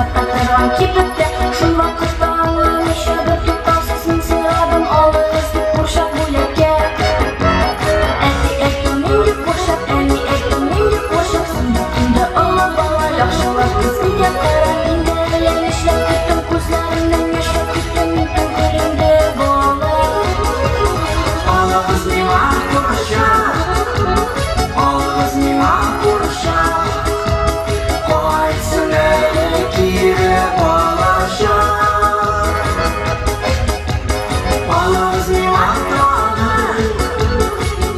Сата торган кибеттә. Шул вакытта аңламыйча бертуктаусыз мин сорадым, алыгыз дип курчак бүләккә. Әти әйтте, нинди курчак, әни әйтте, нинди курчак, син бит инде олы бала, яхшылап күзгә кара. Мин дә әллә нишләп киттем, күзләремнән яшьләр китте, мин түгел инде бала. Алыгыз миңа курчак, алыгыз миңа курчак, кайтсын әле кире балачак. Алыгыз миңа тагын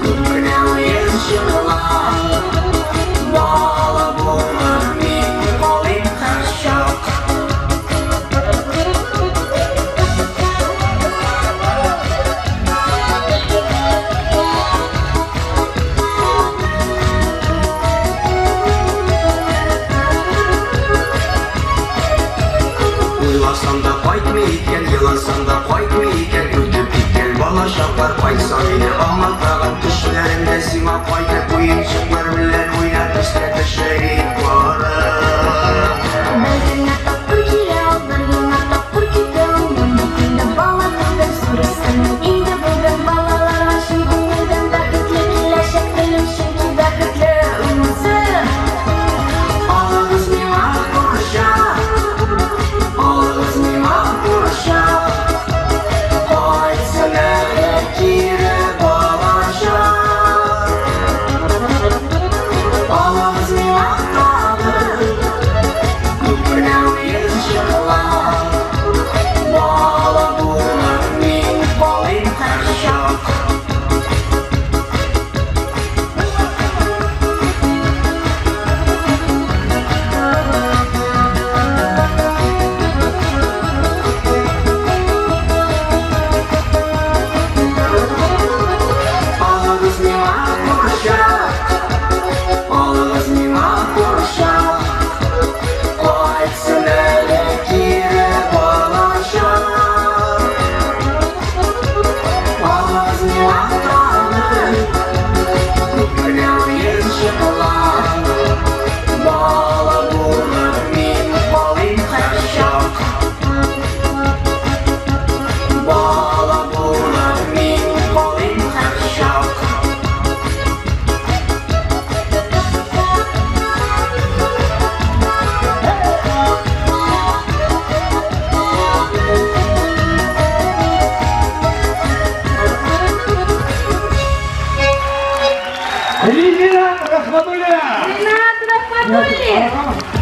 күп кенә уенчыклар, бала булып мин калыйм һәрчак. Уйласам да кайтмый икән, еласам да кайтмый икән, үтеп киткән бала чаклар кайтса мине аңа тагын төшләремдә сиңа кайтып уенчыклар белән уйнап искә төшерик барын. Бер генә тапкыр килә ул, бер генә тапкыр китә ул. Мин бит инде бала түгел, зур үстермен инде бүген. Балаларга чын күңелдән бәхетле киләчәк телим, чөнки бәхетле үзем. Алыгыз миңа курчак, алыгыз миңа курчак, кайтсын әле кире балачак. Алыгыз миңа тагын күп кенә уенчыклар, бала булып мин калыйм һәрчак. Алыгыз миңа курчак, алыгыз миңа курчак, кайтсын әле кире балачак. Алыгыз миңа тагын күп кенә уенчыклар, бала булып мин калыйм һәрчак. Бала булып мин калыйм һәрчак. Регина Рахматуллина! Ринат Рахматуллин!